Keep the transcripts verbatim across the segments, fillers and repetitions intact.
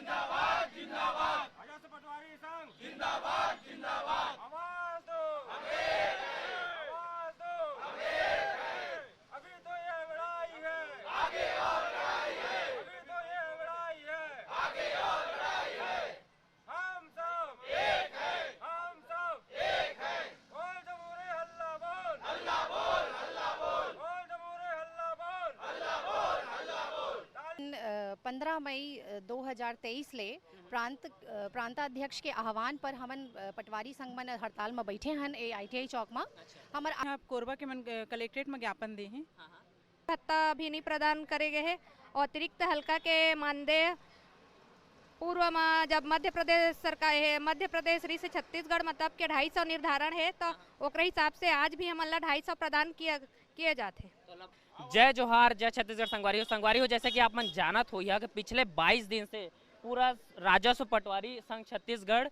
जिंदाबाद, जिंदाबाद। राजस्व पटवारी संघ जिंदाबाद, जिंदाबाद। आवाज दो, हम एक हैं। आवाज दो, हम एक हैं। अभी तो ये लड़ाई है, आगे और लड़ाई है। अभी तो ये लड़ाई है, आगे और लड़ाई है। हम सब एक हैं, हम सब एक हैं। बोल जमहूरे हल्ला बोल, हल्ला बोल, हल्ला बोल। बोल जमहूरे हल्ला बोल, हल्ला बोल, हल्ला बोल। ताली अ, पन्द्रह मई, अ, दो हज़ार तेईस ले प्रांत, अ, प्रांताध्यक्ष के आह्वान पर हमन, अ, पटवारी संघ मन हड़ताल म बैठे हन ए आईटीआई चौक म। हमर यहाँ कोरबा के मन, अ, कलेक्ट्रेट म ज्ञापन दे हे। भत्ता भी नहीं प्रदान करे गए हे। अतिरिक्त हल्का के मानदेय पूर्व म जब मध्य प्रदेश सरकार हे, मध्य प्रदेश री से छत्तीसगढ़ म तब के ढाई सौ निर्धारण हे, तो ओकरे हिसाब से आज भी हमन ला ढाई सौ प्रदान किया, किए जात हे। जय जोहार, जय छत्तीसगढ़ संगवारी हो। संगवारी हो, जैसे कि आप मन जानत हो, यहाँ के पिछले बाईस दिन से पूरा राजस्व पटवारी संघ छत्तीसगढ़,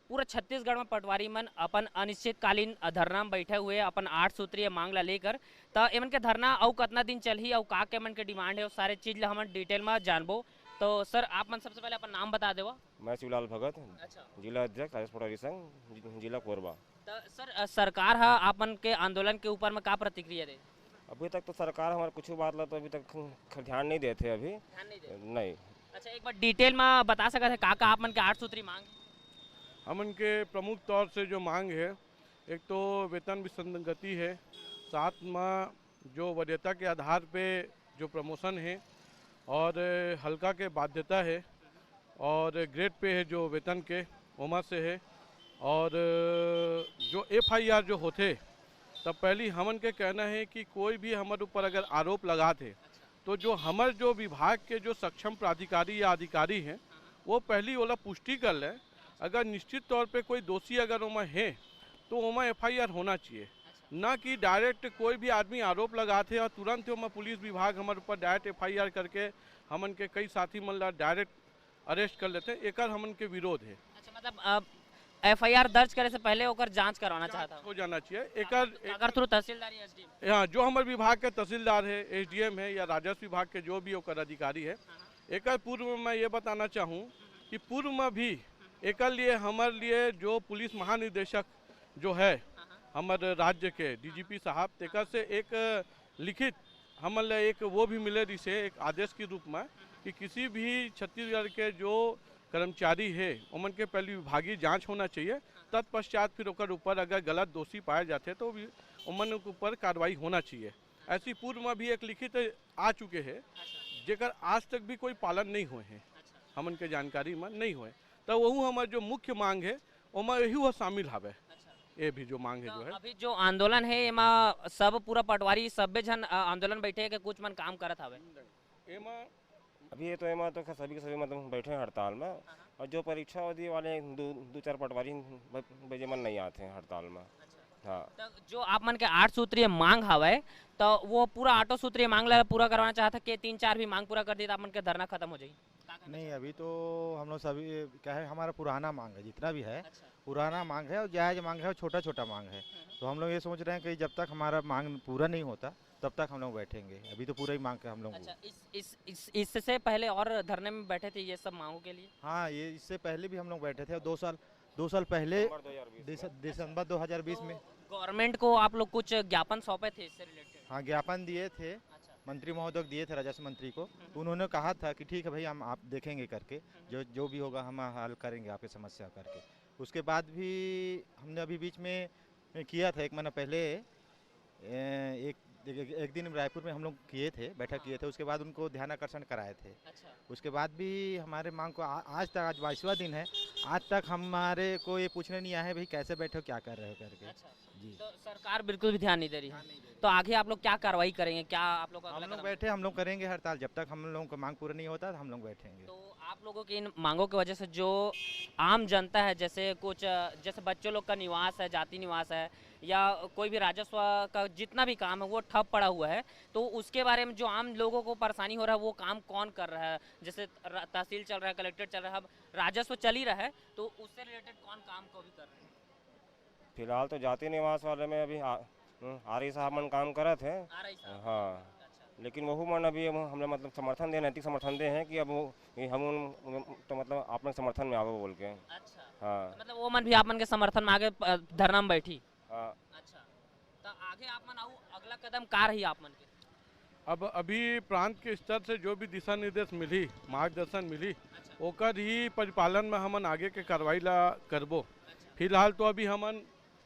पूरा छत्तीसगढ़ में पटवारी मन अपन अनिश्चितकालीन धरना में बैठे हुए अपन आठ सूत्रीय मांग ला लेकर। त एमन के धरना अउ कतना दिन चलही अउ का के मन के डिमांड है, वो सारे चीज ला हमन डिटेल में जानबो। तो सर, आप मन सबसे पहले अपन नाम बता देवा। मैं शिवलाल भगत, अच्छा। जिला अध्यक्ष राजस्व पटवारी संघ, जि-, जिला कोरबा। त सर, अ, सरकार हा आप मन के आंदोलन के ऊपर में का प्रतिक्रिया दे? अभी तक तो सरकार हमारे कुछ बात ला तो अभी तक ख-, ध्यान नहीं देते अभी। ध्यान नहीं देते? नहीं। अच्छा, एक बार डिटेल में बता सकत है का का आप मन के आठ सूत्री मांग? हमन के प्रमुख तौर से जो मांग है, एक तो वेतन विसंगति है, साथ में जो वरीयता के आधार पे जो प्रमोशन है और हल्का के बाध्यता है और ग्रेड पे है जो वेतन के, ओमा से है। और जो एफआईआर जो होथे, तब पहली हमन के कहना है कि कोई भी हमर ऊपर अगर आरोप लगात है, तो जो हमर जो विभाग के जो सक्षम प्राधिकारी या अधिकारी हैं, वो पहली ओला पुष्टि कर लें। अगर निश्चित तौर पे कोई दोषी अगर ओमा है, तो ओमा एफआईआर होना चाहिए, ना कि डायरेक्ट कोई भी आदमी आरोप लगात है और तुरंत ही ओमा पुलिस विभाग हमर ऊपर डायरेक्ट एफआईआर करके हमन के कई साथी मन ला डायरेक्ट अरेस्ट कर लेते हैं। एकर हमन के विरोध है। अच्छा, मतलब, अब एफआईआर दर्ज करे से पहले ओकर जांच करवाना चाहता हूँ। हो जाना चाहिए। एकर अगर थ्रू तहसीलदार या एसडीएम? हाँ, जो हमर विभाग के तहसीलदार है, एसडीएम है या राजस्व विभाग के जो भी ओकर अधिकारी है, एकर पूर्व में मैं ये बताना चाहूँ कि पूर्व में भी एकर लिए हमर लिए जो पुलिस महानिदेशक जो है हमर राज्य के डीजीपी साहब, तेकर से एक लिखित हमन ला एक वो भी मिले रिसे एक आदेश के रूप में कि किसी भी छत्तीसगढ़ के जो कर्मचारी है, ओमन के पहले विभागीय जांच होना चाहिए, तत्पश्चात फिर ओकर ऊपर अगर गलत दोषी पाए जाते तो भी ओमन के ऊपर कार्रवाई होना चाहिए। ऐसी पूर्व में भी एक लिखित आ चुके हैं, जेकर आज तक भी कोई पालन नहीं हुए हैं, हमन के जानकारी में नहीं हुए। तो वहू हमर जो मुख्य मांग है, ओमा यही वो शामिल हवे। ये भी जो मांग है तो जो है। अभी जो आंदोलन है, एमा सब पूरा पटवारी सब्बे झन, अ, आंदोलन बैठे के कुछ मन काम करत हवे? एमा अभी ये तो एमा तो खैर सभी के सभी मतलब बैठे हैं हड़ताल में। और जो परीक्षा दिए वाले हैं, दो, दो चार पटवारी ब-, बजे मन नहीं आते हैं हड़ताल में। हाँ। तो जो आप मन के आठ सूत्रीय मांग हवे, तो वो पूरा आठों सूत्रीय मांग ला पूरा करवाना चाहता कि तीन चार भी मांग पूरा कर दी तो आप मन के धरना खत्म हो जाई? नहीं, अभी तो हम लोग सभी, क्या है, हमारा पुराना मांग है, जितना भी है, अच्छा। पुराना मांग है और जायज़ मांग है और छोटा-छोटा मांग है। हम्म। तो हम लोग ये सोच रहे हैं कि जब तक हमारा मांग पूरा नहीं होता, तब तक हम लोग बैठेंगे। अभी तो पूरा ही मांग के हम लोग अच्छा, इस, इस, इस, इससे पहले और धरने में बैठे थे ये सब मांगों के लिए? हाँ, ये इससे पहले भी हम लोग बैठे थे और दो साल, दो साल पहले दिसंबर दो हज़ार बीस दिस-, में। दिसंबर दो हज़ार बीस तो में। गवर्नमेंट को आप लोग कुछ ज्ञापन सौंपे थे इससे रिलेटेड? हाँ, ज्ञापन दिए थे, अच्छा। मंत्री महोदय को दिए थे, राजस्व मंत्री को। हम्म। तो उन्होंने कहा था कि ठीक है भाई, हम आप देखेंगे करके, हम्म। जो, जो भी होगा हम हल करेंगे आपकी समस्या करके। उसके बाद भी हमने अभी बीच में किया था, एक महीना पहले, ए, एक, एक, एक दिन रायपुर में हम लोग किए थे, बैठक किए थे, उसके बाद उनको ध्यान आकर्षण कराए थे। अच्छा। उसके बाद भी हमारे मांग को आ-, आज तक, आज बाईसवाँ दिन है, आज तक हमारे को ये पूछने नहीं आए हैं, "भाई, कैसे बैठे हो, क्या कर रहे हो?" करके। अच्छा। जी। तो सरकार बिल्कुल भी ध्यान नहीं दे रही है। ध्यान नहीं दे रही। तो आगे आप लोग क्या कार्रवाई करेंगे, क्या आप लोग का हम अगला लोग कदम? बैठे, हम लोग करेंगे हड़ताल, जब तक हम लोगों की मांग पूरी नहीं होता, हम लोग बैठेंगे। तो आप लोगों की इन मांगों की वजह से जो आम जनता है, जैसे कुछ, जैसे बच्चों लोग का निवास है, जाति निवास है, या कोई भी राजस्व का जितना भी काम है, वो ठप पड़ा हुआ है, तो उसके बारे में जो आम लोगों को परेशानी हो रहा है, वो काम कौन कर रहा है? जैसे र-, तहसील चल रहा है, कलेक्ट्रेट चल रहा है, अब राजस्व चल ही रहा है, तो उससे रिलेटेड कौन काम को भी कर रहे हैं? फिलहाल तो जाति निवास वाले में अभी आ-, हम्म, आरई साहब मन काम करत हे। आरई साहब। हाँ। अच्छा। लेकिन वहू मन अभी हम, हमला मतलब समर्थन दे, नैतिक समर्थन दे हैं कि अब वो, ये हम उन, उन, तो मतलब आप मन समर्थन में आवो बोल के। अच्छा। हाँ। तो मतलब वो मन भी आप मन के समर्थन में आगे, अ, धरना में बैठी? हाँ। अच्छा। तो आगे आप मन आऊ अगला कदम का रही आप मन के? अब अभी प्रांत के स्तर से जो भी दिशा निर्देश मिली, मार्गदर्शन मिली, अच्छा। ओकर ही परिपालन में हमन आगे के कार्रवाई ला करबो। अच्छा। फिलहाल तो अभी हमन,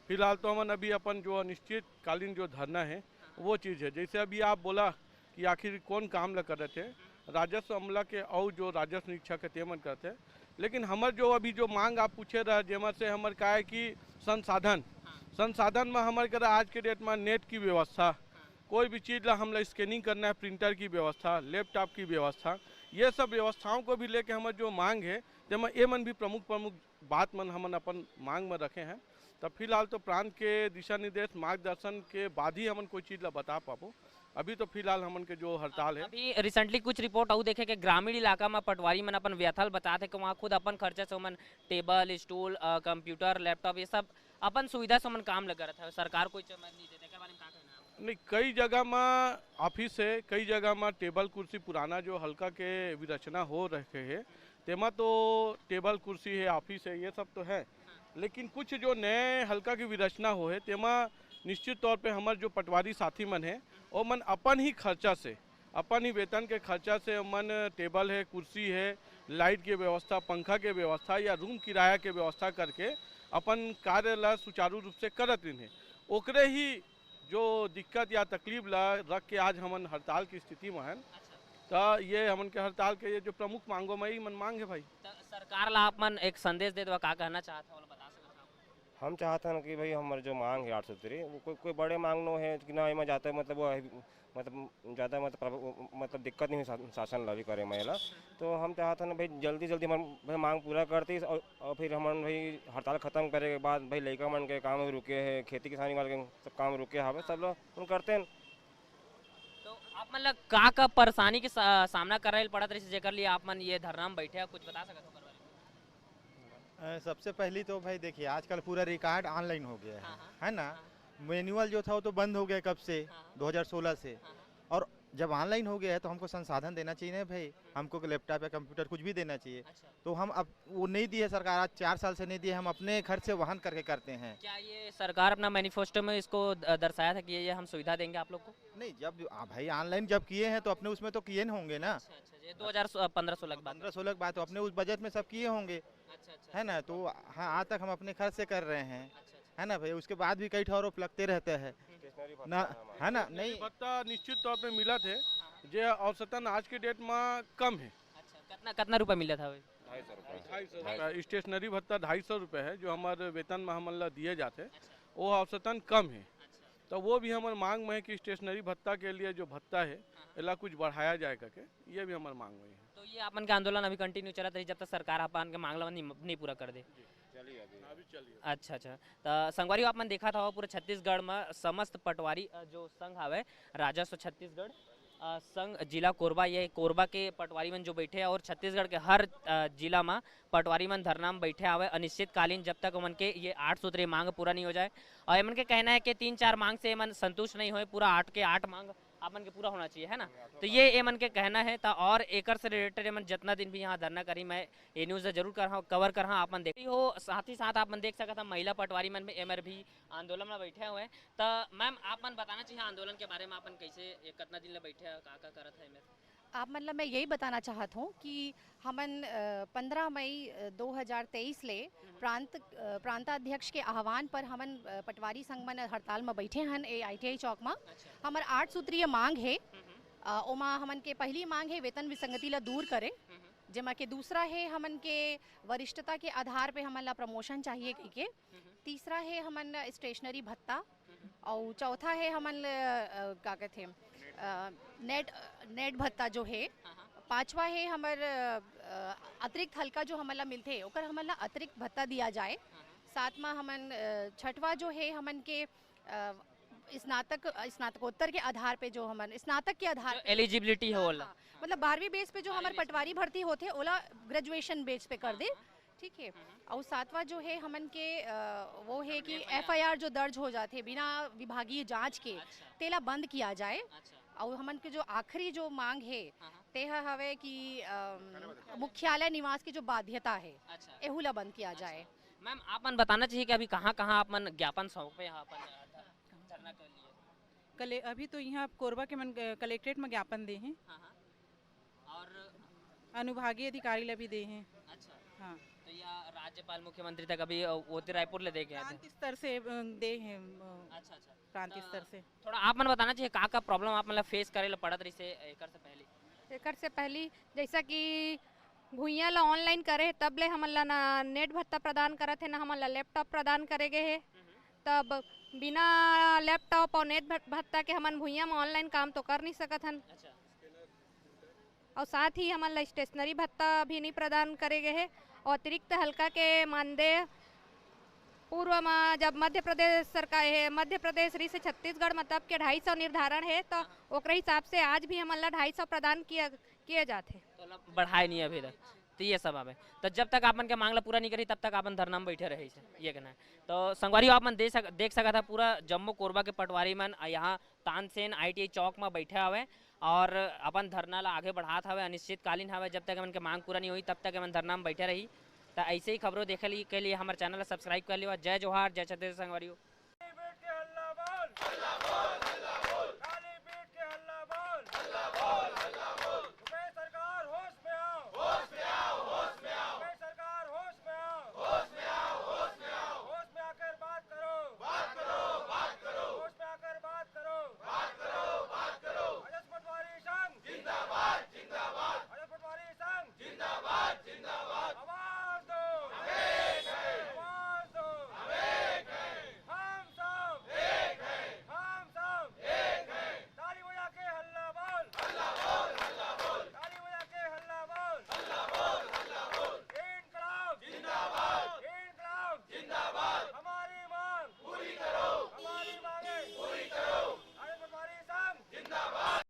फिलहाल तो हमन अभी अपन जो अनिश्चितकालीन जो धरना है, हाँ। वो चीज़ है। जैसे अभी आप बोला कि आखिर कौन काम ला करत है, राजस्व अमला के अउ जो राजस्व निरीक्षक है, ते मन करत है। लेकिन हमर जो अभी जो मांग आप पूछे रहे, जेमा से हमर का है कि संसाधन, हाँ। संसाधन में हमर करा आज के डेट में नेट की व्यवस्था, हाँ। कोई भी चीज़ ला हमला स्कैनिंग करना है, प्रिंटर की व्यवस्था, लैपटॉप की व्यवस्था, ये सब व्यवस्थाओं को भी लेके हमर जो मांग है, जेमा ये मन भी प्रमुख प्रमुख बात मन हमन अपन मांग में रखे हैं। तब फिलहाल तो प्रांत के दिशा निर्देश, मार्गदर्शन के बाद ही हमन कोई चीज़ ला बता पाबो। अभी तो फिलहाल हमन के जो हड़ताल है। अभी रिसेंटली कुछ रिपोर्ट अउ देखे के ग्रामीण इलाका में पटवारी मन अपन व्यथा ल बताथे कि वहाँ खुद अपन खर्चा से ओमन टेबल, स्टूल, अ, कंप्यूटर, लैपटॉप, ये सब अपन सुविधा से ओमन काम ल करत है, सरकार कोई चमत नहीं देते, एकर बारे में का कहना है आपका? नहीं, कई जगह में ऑफिस है, कई जगह में टेबल कुर्सी पुराना जो हल्का के विरचना हो रखे है, तेमा तो टेबल कुर्सी है, ऑफिस है, ये सब तो है, लेकिन कुछ जो नए हल्का की विरचना हो है, तेमा निश्चित तौर पे हमर जो पटवारी साथी मन है, वो मन अपन ही खर्चा से, अपन ही वेतन के खर्चा से मन टेबल है, कुर्सी है, लाइट के व्यवस्था, पंखा के व्यवस्था या रूम किराया के व्यवस्था करके अपन कार्य ला सुचारू रूप से करत रहिन है। ओकरे ही जो दिक्कत या तकलीफ ला रख के आज हमन हड़ताल की स्थिति में हन। अच्छा। त ये हमन के हड़ताल के ये जो प्रमुख मांगों में ही मन मांग है भाई। त सरकार ला आप मन एक संदेश देत बा, का कहना चाहत हव, बता सकत हव? हम चाहत हन कि भाई हमर जो मांग है आठ सूत्री, वो कोई, कोई बड़े मांग नो है कि ना, एमा जाता मतलब वो है, मतलब ज़्यादा मतलब प्रभ-, मतलब दिक्कत नहीं हुई शा-, शासन ला भी करे में एला। तो हम चाहत हन भाई जल्दी, जल्दी हमर भाई मांग पूरा करती और, और फिर हमन भाई हड़ताल खत्म करे के बाद भाई लइका मन के काम भी रुके है, खेती किसानी वाले के सब काम रुके हवे, सब ला हम करते हैं। तो आप मन ला का, का परेशानी के सा-, सामना करे ल पड़त रहिस, जेकर लिए आप मन ये धरना में बैठे हैं, कुछ बता सकत हो ओकर बारे में? अ, सबसे पहली तो भाई देखिए, आजकल पूरा रिकॉर्ड ऑनलाइन हो गया है, हाँ, हाँ। है ना? हाँ। मैनुअल जो था, वो तो बंद हो गया कब से, हाँ, हाँ। दो हज़ार सोलह से। हाँ, हाँ। और जब ऑनलाइन हो गया है, तो हमको संसाधन देना चाहिए ना भाई, हमको लैपटॉप या कंप्यूटर कुछ भी देना चाहिए। अच्छा। तो हम अब वो नहीं दिए सरकार, आज चार साल से नहीं दिए, हम अपने खर्च से वहन करके करते हैं। क्या ये सरकार अपना मैनिफेस्टो में इसको द-, दर्शाया था कि ये, ये हम सुविधा देंगे आप लोग को? नहीं, जब, आ, भाई, ऑनलाइन जब किए हैं, तो अपने उसमें तो किए न होंगे ना। अच्छा, अच्छा, ये दो हज़ार पन्द्रह सोलह की बात है। पन्द्रह सोलह की बात, तो अपने उस बजट में सब किए होंगे, अच्छा, अच्छा। है ना? तो हाँ, आज तक हम अपने खर्च से कर रहे हैं, अच्छा, अच्छा। है ना भाई? उसके बाद भी कई ठो आरोप लगते रहते हैं। स्टेशनरी ना, भत्ता है हमारा। है ना? स्टेशनरी नहीं। भत्ता निश्चित तौर पे मिलत है, हाँ। जे औसतन आज के डेट में कम है। अच्छा, कितना, कितना रुपया मिलत हवे? ढाई सौ रुपया। ढाई सौ रुपया। स्टेशनरी भत्ता ढाई सौ रुपया है, जो हमारे वेतन में हमन ला दिए जाते, अच्छा। वो औसतन कम है। अच्छा। तो वो भी हमारे मांग में है कि स्टेशनरी भत्ता के लिए जो भत्ता है, हाँ, हाँ। एला कुछ बढ़ाया जाए करके, ये भी हमारे मांग में है। तो ये आप मन के आंदोलन अभी कंटिन्यू चलत रही, जब तक सरकार आप मन के मांग ला नहीं, नहीं पूरा कर दे? जी। चलिए अभी। अभी चलिए। अच्छा, अच्छा। त संगवारी हो, आप मन देखत हव, पूरा छत्तीसगढ़ म समस्त पटवारी, अ, जो संघ हवय, राजस्व छत्तीसगढ़, अ, संघ जिला कोरबा, ये कोरबा के पटवारी मन जो बैठे हे और छत्तीसगढ़ के हर, अ, जिला म पटवारी मन धरना म बैठे हवय अनिश्चितकालीन, जब तक ओमन के ये आठ सूत्रीय मांग पूरा नहीं हो जाए। और एमन के कहना है कि तीन चार मांग से एमन संतुष्ट नहीं होए, पूरा आठ के आठ मांग आप मन के पूरा होना चाहिए, है ना? तो ये एमन के कहना है। त और एकर से रिलेटेड एमन जितना दिन भी यहाँ धरना करी, मैं ये न्यूज़ ला जरूर करहा, कवर करहा। आप मन देख हो, साथ ही साथ आप मन देख सकत ह, महिला पटवारी मन भी एमर भी आंदोलन में बैठे हुए हैं। त मैम, आप मन बताना चाहिए आंदोलन के बारे में, आप मन कैसे, ये कितना दिन ले बैठे हैं, का का करत है एमर? आप मन ला मैं यही बताना चाहत हूँ कि हमन, अ, पन्द्रह मई, अ, दो हज़ार तेईस ले हम्म। प्रांत, अ, प्रांताध्यक्ष के आह्वान पर हमन, अ, पटवारी संघ मन हड़ताल में बैठे हन ए आईटीआई चौक में। अच्छा। हमर आठ सूत्रीय मांग हे। हम्म। अ, ओमा हमन के पहली मांग हे वेतन विसंगति ला दूर करे, हम्म। जेमा के दूसरा हे हमन के वरिष्ठता के आधार पे हमन ला प्रमोशन चाहिए कहिके। हम्म। तीसरा हे हमन स्टेशनरी भत्ता, हम्म। अउ चौथा हे हमन ल, अ, का कथे, अ, नेट, नेट भत्ता जो हे। हाँ, हाँ। पांचवा हे हमर, अ, अतिरिक्त हल्का जो हमन ला मिलथे, ओकर हमन ला अतिरिक्त भत्ता दिया जाए। हाँ, हाँ। सातवां हमन, अ, छठवां जो हे हमन के, अ, स्नातक, अ, स्नातकोत्तर के आधार पे जो हमन स्नातक के आधार जो पे एलिजिबिलिटी हो हाँ, ओला। हाँ। मतलब बारहवीं बेस पे जो हाँ, हमर एलिजिबिलिटी। पटवारी भर्ती होथे, ओला ग्रेजुएशन बेस पे कर हाँ, दे। हाँ। ठीक है। हम्म। अउ सातवां जो है हमन के, अ, वो है कि एफआईआर। एफआईआर जो दर्ज हो जाथे बिना विभागीय जांच के, अच्छा। तेला बंद किया जाए। अच्छा। अउ हमन के जो आखिरी जो मांग हे, हाँ, हाँ। ते ह हवे कि, अम, मुख्यालय निवास की जो बाध्यता हे, अच्छा। एहू ला बंद किया जाए। मैम, आप मन बताना चाहिए कि अभी कहाँ कहाँ आप मन ज्ञापन सौंपे हैं अपन, अ, धरना के लिए? कले अभी तो यहाँ कोरबा के मन, अ, कलेक्ट्रेट में ज्ञापन दे हैं। हाँ, हाँ। और अनुभागीय अधिकारी ला भी दे हैं। अच्छा, हाँ, तो यह राज्यपाल, मुख्यमंत्री तक अभी, अ, वो तो रायपुर ले दे गए थे। प्रांत स्तर से, अ, दे हैं, अ, अच्छा, अच्छा। प्रांत तो स्तर से। थोड़ा आप मन बताना चाहिए का का प्रॉब्लम आप मन ला फेस करे ला पड़त रहिसे एकर से पहले? एकर से पहली जैसा कि भुइयां ला ऑनलाइन करे हे, तब ले हमन ला ना नेट भत्ता प्रदान करत हे, ना हमन ला लैपटॉप प्रदान करे गए हे। तब बिना लैपटॉप और नेट भत-, भत्ता के हमन भुइयां में ऑनलाइन काम तो कर नहीं सकत हन। अच्छा। और साथ ही हमन ला स्टेशनरी भत्ता भी नहीं प्रदान करे गए हे। और अतिरिक्त हल्का के मानदेय पूर्व में जब मध्य प्रदेश सरकार हे, मध्य प्रदेश रही से छत्तीसगढ़ में, तब के ढाई सौ निर्धारण हे, तो ओकरे हिसाब से आज भी हमन ला ढाई सौ प्रदान किया किए जात हे। तो मतलब बढ़ाए नहीं अभी तक, तो ये सब आवे। तो जब तक आप मन के मांग ला पूरा नहीं करी, तब तक अपन धरना में बैठे रहे से, ये कहना है। तो संगवारी हो, आप मन दे सक, देख सकत है पूरा जम्मो कोरबा के पटवारी मन, अ, यहाँ तानसेन आईटीआई चौक में बैठे हवे और अपन धरना ला आगे बढ़ात हवे, अनिश्चितकालीन हवे। जब तक हमन के मांग पूरा नहीं होई, तब तक हमन धरना में बैठे रही। तो ऐसे ही खबरों देखे ली, के लिए हमारे चैनल ला सब्सक्राइब कर लियो। जय जोहार, जय छत्तीसगढ़ संगवारी हो।